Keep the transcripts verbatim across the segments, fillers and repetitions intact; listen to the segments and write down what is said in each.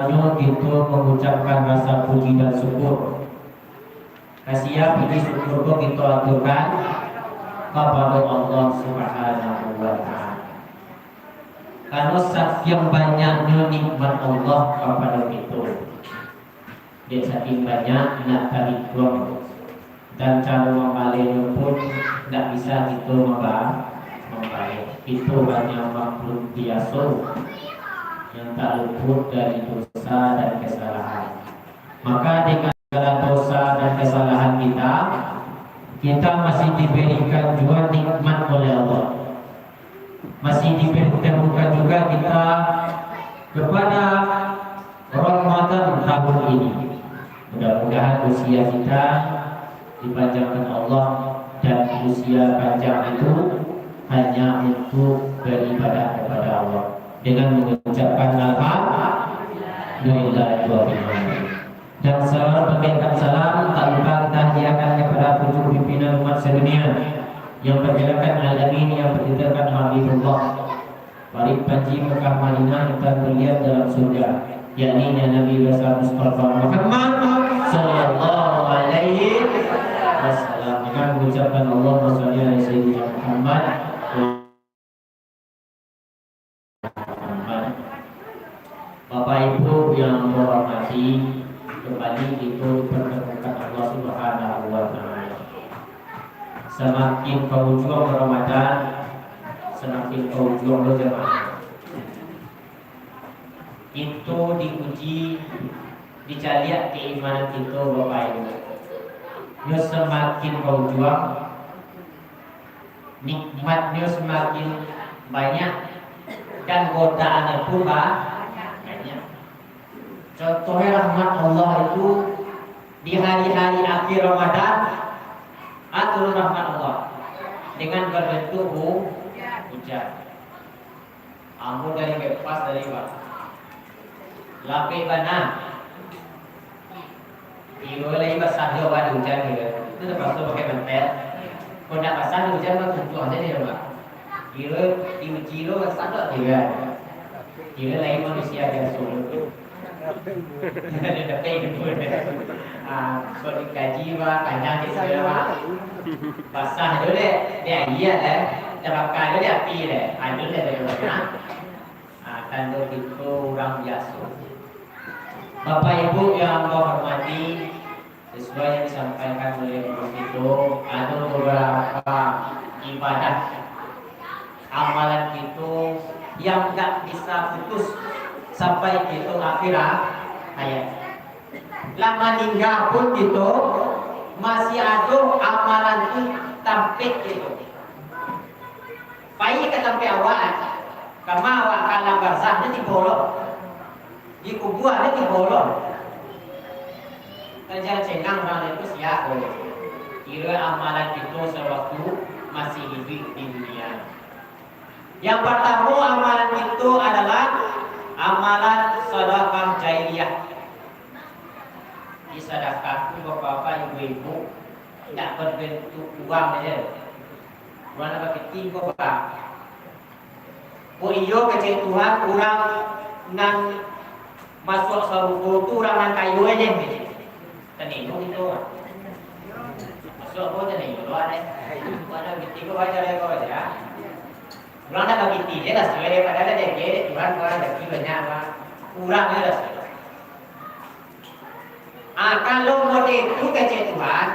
Nyo kito mangucapkan rasa puji dan syukur. Ka sia puji syukur ko kito aturkan kapado Allah Subhanahu wa Ta'ala. Karano sakiang banyaknyo nikmat Allah kapado kito, dek sakiang banyak nak tahituang, dan caro mambalehnyo pun ndak bisa kito mamba-, mambaleh. Kito hanyo makhluk biaso yang tak luput dari dosa dan kesalahan. Maka dengan segala dosa dan kesalahan kita, kita masih diberikan jua nikmat oleh Allah. Masih diberikan juga kita kepada Ramadan tahun ini. Mudah-mudahan usia kita dipanjangkan Allah, dan usia panjang itu hanya untuk beribadah kepada Allah dengan mengucapkan alhamdulillah. Dan salam, pakaikan salam, tak lupa kita hadiahkan kepada pucuk pimpinan umat sedunia, yang perkenalkan Al-Amin, yang pertitilkan Habibullah, Parit Panji Mekah Madinah, intan berlian dalam surga, yakni Nabi besar Mustafa Muhammad sallallahu alaihi wasallam. Dengan mengucapkan Allahumma shalli ala Sayyidina Muhammad. Bapak Ibu yang ambo hormati, kembali kito dipertemukan Allah Subhanahu wa Ta'ala. Samakin ka ujuang Ramadan, samakin ka ujuang lo jamaah. Kito diuji, dicaliak keimanan kito, Bapak Ibu. Nyo samakin ka ujuang, nikmatnyo samakin banyak, dan godaannyo pun ba-, banyak. Contohnyo, rahmat Allah itu di hari-hari akhir Ramadan, ah, turun rahmat Allah dengan berbentuk hu-, hujan. Ambo dari Bebas tadi, Pak. Lapeh bana. Kiro lai basah jo, Pak, di ujan kiro. Itu terpaksa pakai mantel. Kalau ndak basah di ujan, mah tuntuang sajo, Pak. Kiro diuji lo basah tu kiro. Kiro lai manusia biaso. Dapek ilmu. Ah, kalau dikaji, Pak, tanya di saya, Pak. Basah tu dek, dek aia, eh. Terbakar tu dek api, dek. Adun dek, dek, dek. Ah, tando kito urang biaso. Bapak Ibu yang ambo hormati, sesuai yang disampaikan oleh guru kito, ado beberapa ibadah amalan kito yang ndak bisa putus sampai kito akhir hayat. Lah maningga pun kito masih ado amalan tu tampek kito. Pai ka tampek awak, kama awak ka alam barzah, nyo tibo lo. Di kubua nyo tibo lo. Kan jan cengang urang itu sia ko. Kiro amalan kito sewaktu masih iduik di dunia. Yang partamo amalan kito adalah amalan sadakah jariyah. Di sadakah tu, bapak-bapak, ibu-ibu, indak berbentuk uang sajo. Urang nan bakecek ko, Pak. Kok iyo kecek Tuhan, urang nan masuak sarugo tu urang nan kayo sajo. Tanyo kito. Masuak ko tanyo lo, deh. Kok nan bakecek ko, baca deh ko, ya. Urang nan bakecek je lah, suai daripada ada deh, Tuhan, Tuhan, rezeki banyak, Pak. Urang je lah, suai. Ah, kalau model tu kecek Tuhan,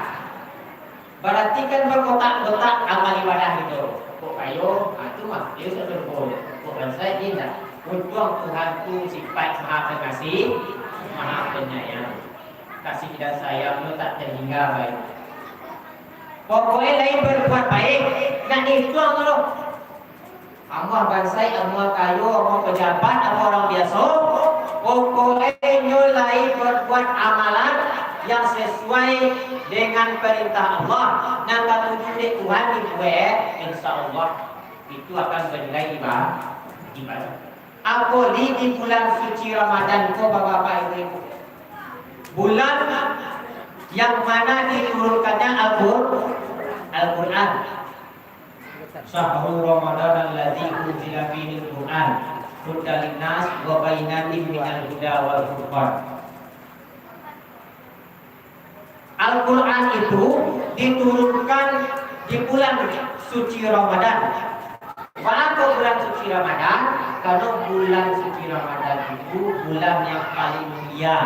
berarti kan berkotak-kotak amal ibadah gitu. Kok kayo, ah, tu mah, dia sudah sempurna. Kok bansa indak. Untuang Tuhan tu sifat maha pengasih, maha penyayang. Kasih dan sayang tu tak terhingga baik. Pokoknya lain berbuat baik, nak dihitung tu. Amuah bansai, amuah kayo, amuah pejabat, amuah urang biaso, pokoknyo nyo lai berbuat amalan yang sesuai dengan perintah Allah, nan katuju dek Tuhan dibuek, insya Allah itu akan bernilai iba-, ibadah. Apoli di bulan suci Ramadan ko, bapak-bapak, ibu-ibu, bulan yang mana diturunkannya Al-Qur-, Al-Quran. Syahru Ramadan alladzi unzila fihil Qur'an. Hudan linnas wa bayyinatin minal huda wal furqan. Al-Quran itu diturunkan di bulan suci Ramadan. Baa kok bulan suci Ramadan? Karena bulan suci Ramadan itu bulan yang paling mulia.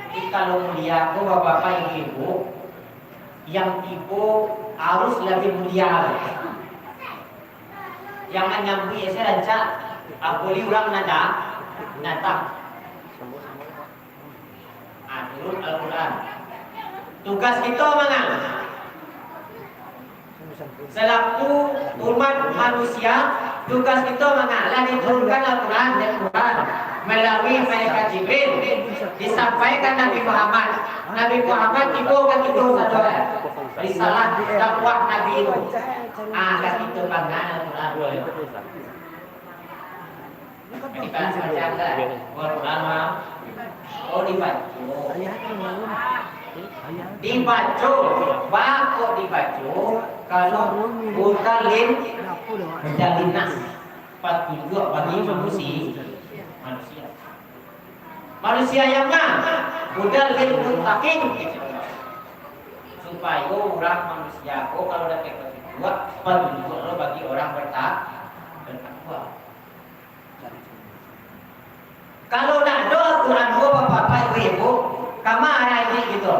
Jadi kalau mulia ko, bapak-bapak, ibu-ibu, yang tibo harus lebih mulia. Jangan nyambuik se rancak, apoli urang nada, datang. Ah, turun Al-Quran. Tugas kito manga? Selaku umat manusia, tugas kito manga? Lah diturunkan Al-Quran, Al-Quran melalui malaikat Jibril, disampaikan Nabi Muhammad. Nabi Muhammad tibo ka kito sadonyo. Risalah dakwah Nabi itu. Ah, ka kito manga Al-Quran. Kita baca kan? Quran mah. Oh, dibaco. Dibaco. Baa kok dibaco? Kalau hudan lin-, hudan linnas. Patunjuak bagi manusia. Manusia. Manusia yang ma? Hudan lil muttaqin. Supayo urang manusia ko kalau dapek patunjuak, patunjuak lo bagi orang berta-, bertakwa. Kalau ndak ado Al-Quran ko, bapak-bapak, ibu-ibu, kama arai iduik kito?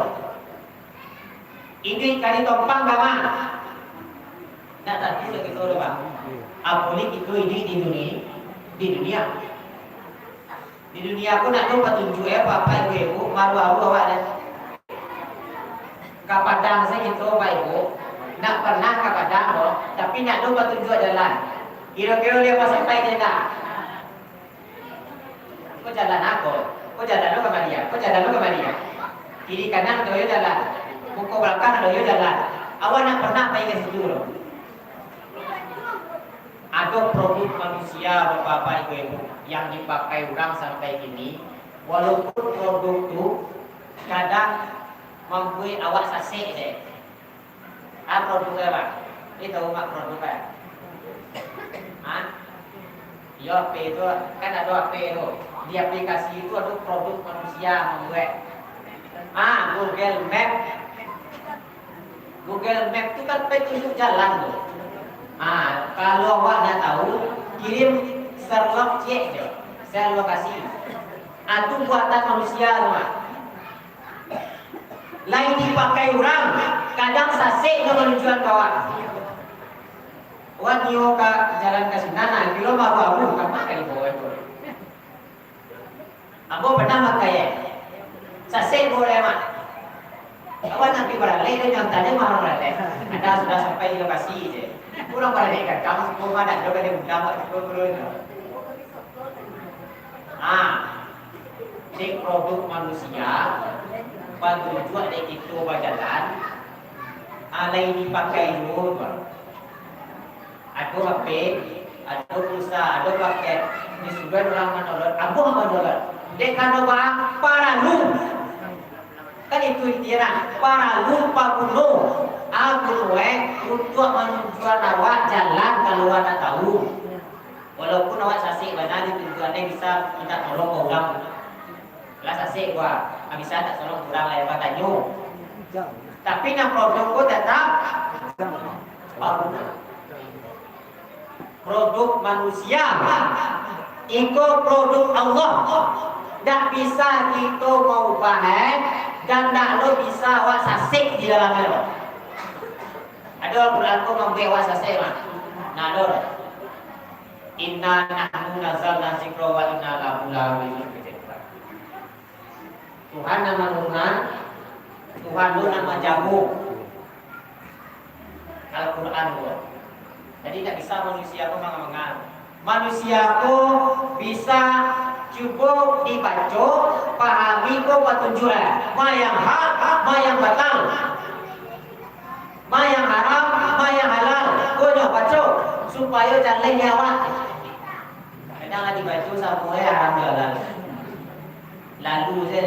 Iduik ka ditompang kama? Ndak tantu dek kito tu, Pak. Apoli kito iduik di duni-, di dunia. Di dunia ko ndak ado patunjuak, eh, bapak-bapak, ibu-ibu, maru-aru awak deh. Ka Padang se kito, Bapak Ibu, ndak pernah ka Padang doh, tapi ndak ado patunjuak jalan. Kiro-kiro lai sampai se ndak? Ko jalan a ko? Ko jalan lo ka ma? Ko jalan lo ka ma? Kiri kanan ado yo jalan, muko balakang ado yo jalan. Awak ndak pernah pai ka situ doh. Ado produk manusia, bapak-bapak, ibu-ibu, yang dipakai urang sampai kini, walaupun produk tu kadang mambuek awak sasek deh. Ah, produk e, Bang? Ni tahu mak produk e? Ah? Yo, H P tu, kan ado H P tu. Di aplikasi tu ado produk manusia mambuek. Ah, Google Map. Google Map tu kan petunjuk jalan tu. Ah, kalau awak ndak tahu, kirim Sherlock ciek je, share lokasi. Ah, tu buatan manusia tu, Mak. Lai dipakai urang, kadang sasek nyo manunjuakan ka awak. Wah, nio ka jalan ka sinan, nah, kilo baru-baru, ka ma ka dibawa tu? Ambo pernah makai, eh. Sasek boleh, Mak. Kawan nanti baralek, dia jangan tanya mah orang baralek. Anda sudah sampai di lokasi je. Orang baralek kan, kamu sepuluh mana, dia kan dia undang, Pak, sepuluh puluh itu. Ah, cek produk manusia, patunjuak dek kito bajalan, alai dipakai dulu, Pak. Ado H P, ado pulsa, ado paket, disuruah urang mandownload, ambo mandownload. Dek karano ba-, paralu. Kan itu intinya, paralu paguno, aguno, eh, untuak manunjuakan awak jalan kalau awak ndak tahu. Walaupun awak sasek bana, ditunjuakan bisa minta tolong ka urang. Lah sasek gua, ndak bisa minta tolong ka urang lain, batanyo. Tapi nan produk ko tetap paguno. Produk manusia. Iko produk Allah. Ndak bisa kito maubah, eh, dan ndak lo bisa awak sasek di dalamnyo. Ado Al-Quran ko mambuek awak sasek, mah? Ndak ado. Inna nahnu nazzalna dzikra wa inna lahu lahafizun. Tuhan nan manurunkan, Tuhan tu nan manjago Al-Quran tu. Jadi, ndak bisa manusia ko manga-manga. Manusia ko bisa cubo dibaco, pahami ko patunjuak, ma yang hak, ma yang batal, ma yang haram, ma yang halal. Ko nyo baco, supayo jaleh awak. Kadang lah dibaco samo e haram jo halal. Lalu se,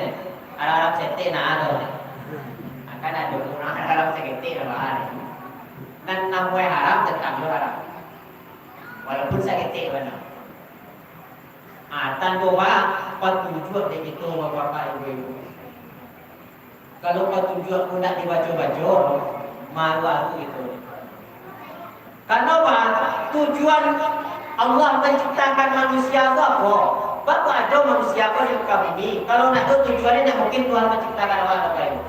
haram-haram saketek nak ado. Akan ado urang haram saketek lah, bah. Nan namo e haram, tetap jo haram. Walaupun saketek bana. Ah, tando ba patujuah dek kito, bapak ibu-ibu. Kalau patujuah ko ndak dibaco-baco, malu-alu kito. Karano ba tujuan Allah manciptakan manusia tu apo? Baa ado manusia ko di muka bumi, kalau ndak ado tujuan, ndak mungkin Tuhan manciptakan awak, bapak ibu.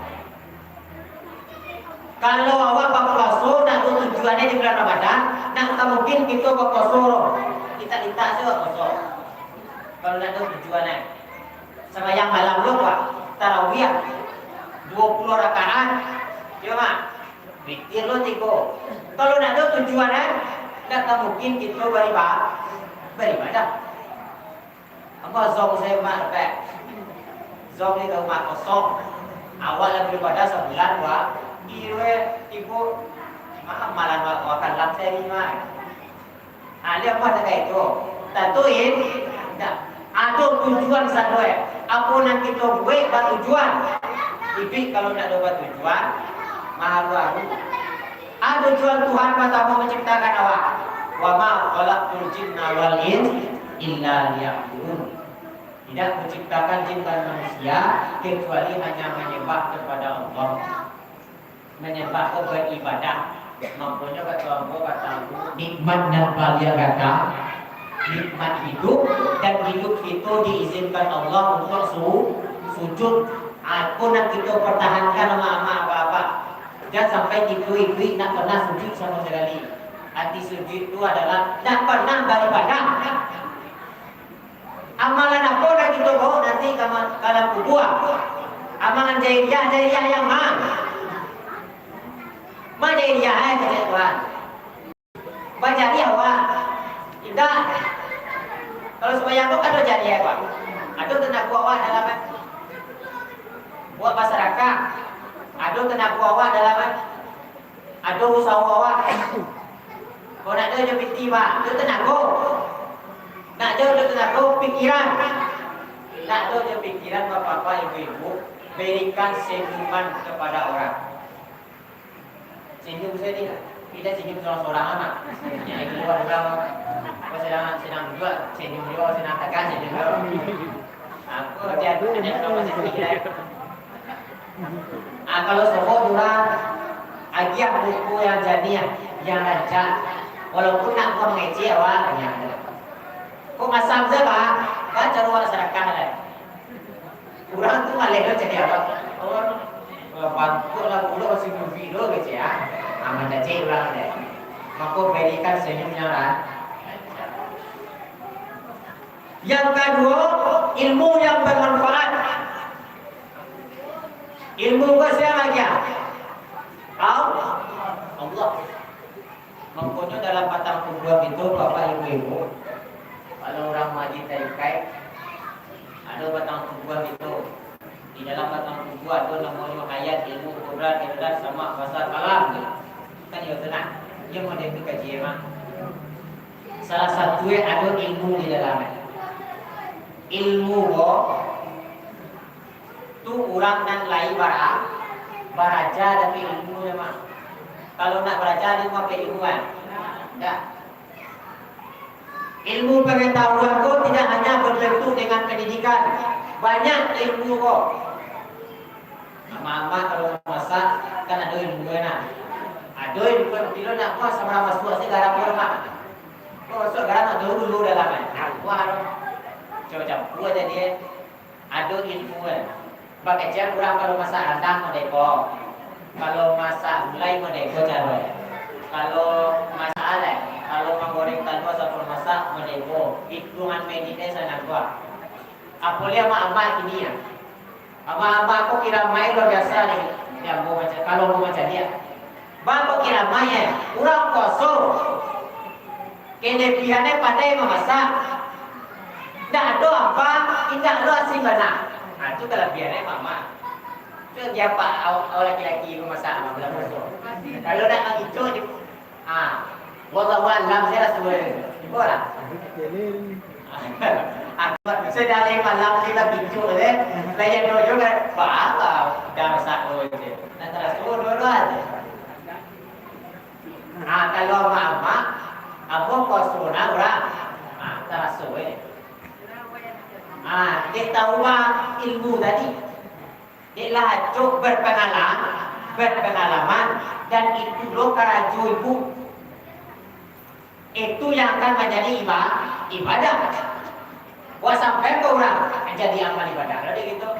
Kalau awak bapuaso, ndak ado tujuannyo di bulan Ramadan, ndak ka mungkin kito bapuaso doh. Litak-litak sajo bapuaso. Kalau ndak ado tujuan, eh. Sambayang malam lo, Pak. Tarawih, duo puluah rakaat. Yo, Mak. Witir lo tigo. Kalau ndak ado tujuan, eh, ndak ka mungkin kito bariba-, baribadah. Ambo zong sajo, Mak, dapek. Zong di rumah kosong. Awak lah baribadah sabulan, Pak. Iyo, eh, tibo. Mak, malam, Mak, makan lam sehari, Mak. Ah, liek, Mak, cakap itu. Tantu, in, ndak. Ado tujuan sado, eh. Apo nan kito buek batujuan. Iduik kalau ndak ado batujuan, maharu-haru. Ah, tujuan Tuhan partamo manciptakan awak. "Wa ma khalaqtul jinna wal insa illa liya'budun." Tidak kuciptakan jin dan manusia kecuali hanya menyembah kepada Allah. Menyembah ko beribadah. Makonyo kato ambo, kato ambo, nikmat nan paling gagah, nikmat hidup, dan hidup kito diizinkan Allah untuk su-, sujud. Ah, ko nan kito pertahankan, amak-amak, apak-apak. Jan sampai kito iduik ndak pernah sujud samo sakali. Arti sujud tu adalah ndak pernah baribadah. Amalan apo nan kito bawa nanti ka ma-, ka alam kubua? Amalan jahiliah, jahiliah yang ma? Ma jahiliah, eh, kecek Tuhan. Bajahiliah awak. Indak. Kalau sumbayang tu kan ado jahiliah, Pak. Ado tanago awak dalam, eh. Buat basadakan. Ado tanago awak dalam, eh. Ado usaho awak. Kok ndak ado jo piti, Pak, jo tanago. Ndak ado jo tanago, pikiran. Ndak ado jo pikiran, bapak-bapak, ibu-ibu, berikan senyuman kepada orang. Senyum sajo, tidak senyum sorang-sorang amat. Yang di luar urang, apa, sedang, sedang duduak, senyum juo, sedang tagak, senyum juo. Apo, dia tu, dia tu masih tinggi, eh. Ah, kalau sobok urang agiah buku yang janiah, yang rancak, walaupun nak bukan mangecek awak, banyak. Kok masam sajo, Pak? Kan caro awak sadakah lah. Urang tu maleh lo cari awak. Oh, bangkok lah pulo masih mubi lo kecek, ah. Ah, mandacek urang deh. Mako berikan senyum yang ra-, rancak. Yang kaduo, ilmu yang bermanfaat. Ilmu ko sia nan agiah? Al-, Allah. Makonyo dalam batang tubuah itu, bapak ibu-ibu, kalau urang maji tarikai, ado batang tubuah itu. Di dalam batang tubuah ado namonyo hayat, ilmu, kudrat, irada, samak, basar, kalam. Kan iyo tu nah. Iyo model tu kaji emang. Salah satu ado ilmu di dalamnyo. Ilmu ko tu urang nan lai bara-, baraja tapi ilmu nyo mah. Kalau nak baraja, dia mah ilmu kan? Ndak. Ilmu pengetahuan ko tidak hanya berbentuk dengan pendidikan. Banyak ilmu ko. Amak-amak kalau masak, kan ado ilmu kan, nah. Ado ilmu kan, bilo nak kuah sama masuak se garam ko, Mak. Ko masuak garam ado dulu dalam, eh. Nah, kuah tu. Campur-campur jadi, eh. Ado ilmu, eh. Bakecek urang kalau masak randang model ko. Kalau masak gulai model ko caro, eh. Kalau masak, eh, kalau manggoreng talua sabalun masak model ko. Ituangan menitnyo sanang ko. Apo lai amak-amak kini, ah. Amak-amak ko kiramaik luar biasa ni. Ni ambo macam, kalau ambo macam ni, ah. Bang ko kiramaik, eh. Urang puaso. Kelebihannyo pandai mamasak. Ndak ado ampang, indak ado asin bana. Ah, tu kelebihannyo amak-amak. Tu dia apak awak, awak laki-laki mamasak, amak bulan puaso. Kalau ndak mangicok je. Ah, wallahu a'lam, saya rasa boleh. Ibu lah. Ah, sudah lima malam, lima pintu, eh. Layan dojo kan. Bah, dah masak dulu je. Nak terasa dulu aja. Ah, kalau amak-amak, apo ko sunah urang? Ah, terasa, eh. Ah, dek tahu mah ilmu tadi. Dek lah acok berpengalaman, berpengalaman, dan itu lo karajo ibu. Itu yang akan manjadi iba-, ibadah. Wah, sampai ke urang jadi amal ibadah lah dek gitu.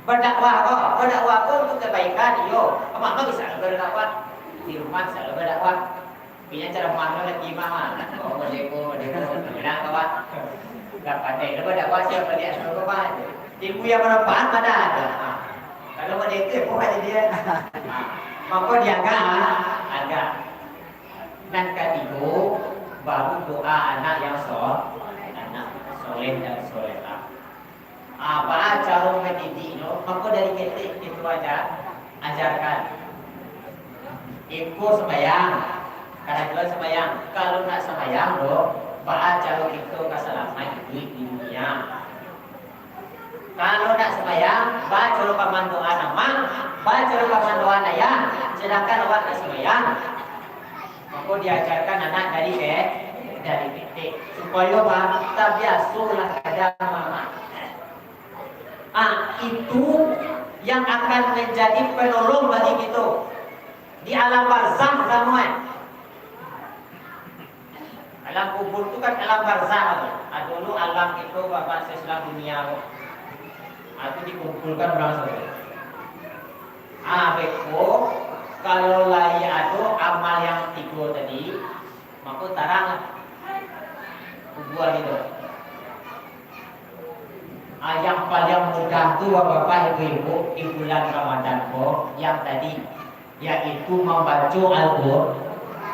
Berdakwah ko, berdakwah ko untuk kebaikan, iyo. Amak mah bisa berdakwah. Di rumah bisa berdakwah. Punya ceramah lo lagi mah. Oh, modeko, modeko. Bilang kawan. Dapat deh, lo berdakwah siapa dia? Siapa kawan? Ilmu yang bermanfaat mana ada? Kalau modeko, bukan dia. Maka diaga, aga. Nan katigo, baru doa anak yang sol-, anak soleh dan solehah. Ah, baa caro mandidiknyo, mako dari ketek kito aja-, ajarkan. Iko sambayang, karajoan sambayang. Kalau ndak sambayang doh, baa caro kito ka salamaik iduik di dunia? Kalau ndak sambayang, baa caro pamandoan amak, baa caro pamandoan ayah, sadangkan awak ndak sambayang. Mako diajarkan anak dari ke-, dari ketek, supayo ba-, tabiasolah kada mamakai. Ah, itu yang akan menjadi penolong bagi kito di alam barzakh samuai. Alam kubur tu kan alam barzakh tu. Ado lu alam kito babak sesudah dunia tu. Ah, tu dikumpulkan urang sajo. Ah, beko, kalau lai ado amal yang tigo tadi, mako tarang lah kubua kito. Ah, yang paling mudah tu, bapak-bapak, ibu-ibu, di bulan Ramadan ko, yang tadi, yaitu mambaco Al-Qur-,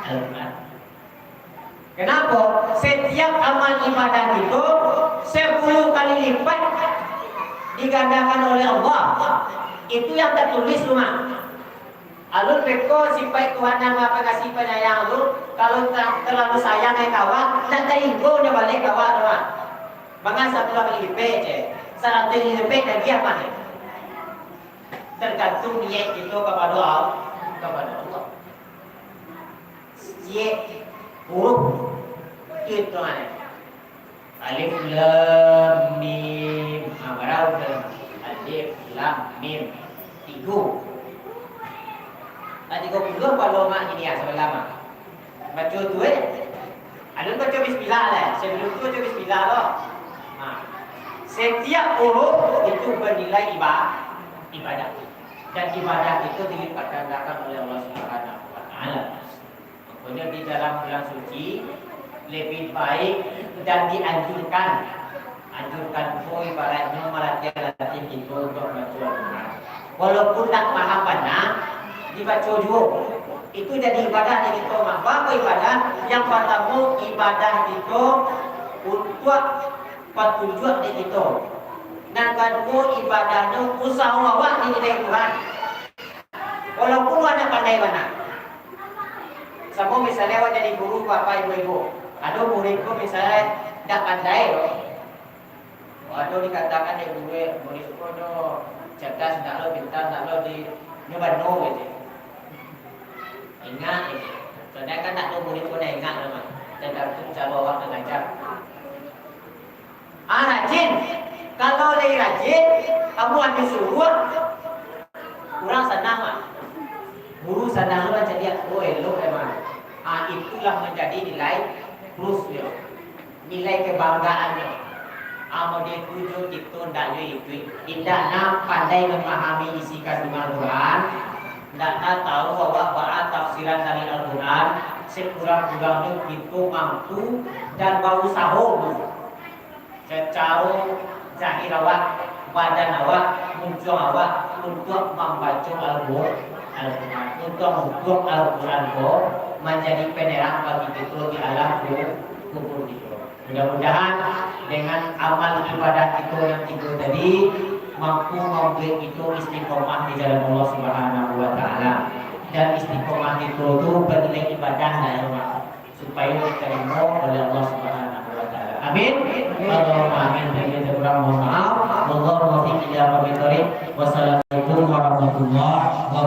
Al-Quran. Kenapa? Setiap amal ibadah itu sepuluh kali lipat digandakan oleh Allah. Itu yang tertulis tu mah. Alun beko sipaik Tuhan nan Maha Pengasih Penyayang tu, kalau ta-, terlalu sayang ka awak, nak tainggo nyo baliak ka awak tu mah. Manga sapuluah kali lipat je. Saratuih kali lipat lagi amal. Tergantung niat kito kapado Allah, kapado Allah. Ciek huruf. Itu hitungan. Alif lam mim. Ha, barau tu? Alif lam mim. Tigo. Ah, tigo puluah palo mak ini ya, sabalah mak. Baco tu, eh. Alun baco bismillah lah. Sebelum tu baco bismillah lo. Ha. Setiap huruf itu bernilai iba-, ibadah. Dan ibadah itu dilipatgandakan oleh Allah Subhanahu wa Ta'ala. Makanya di dalam bulan suci, lebih baik dan dianjurkan, anjurkan tu ibaratnyo malatiah-latiah kito untuk baco Al-Quran. Walaupun tak paham bana, dibaco juo. Itu jadi ibadah di kito mah. Baa ibadah? Yang pertamo, ibadah kito untuak patujuak di kito. Nan kaduo, ibadahnyo usaho awak dinilai Tuhan. Walaupun awak ndak pandai bana. Samo misalnyo awak jadi guru, bapak, ibu-ibu. Ado murid ko misalnyo ndak pandai lo. Ado dikatokan dek guru, murid ko nyo cerdas ndak lo, pintar ndak lo, di, nyo bano gitu. Ingat gitu. Soalnyo kan ndak ado murid ko nan ingat lo mah. Tergantung caro awak mangaja. Ah, rajin. Kalau lai rajin, amuah disuruah, urang sanang mah. Guru sanang mah jadi, oh, elok emang. Ah, itulah menjadi nilai plusnyo, nilai kebanggaannyo. Ah, model tu jo kito ndak jo iduik, indak nak pandai memahami isi kandungan Al-Quran, ndak nak tahu awak baa tafsiran dari Al-Quran, sekurang-kurangnyo kito mampu dan bausaho dulu. Sacaro zahir awak, badan awak, muncuang awak untuak mambaco Al-Qur-, Al-Quran, untuak, untuak Al-Quran ko manjadi penerang bagi kito di alam ku-, kubur kito. Mudah-mudahan dengan amal ibadah kito yang tigo tadi mampu mambuek kito istiqomah di jalan Allah Subhanahu wa Ta'ala. Dan istiqomah kito tu bernilai ibadah lah, ya Allah, supayo diterima oleh Allah Subhanahu wa Ta'ala. Amin. Allahumma amin. Bila kurang, mohon maaf. Wallahu muwaffiq ila aqwamit thariq. Wassalamualaikum warahmatullahi wabarakatuh.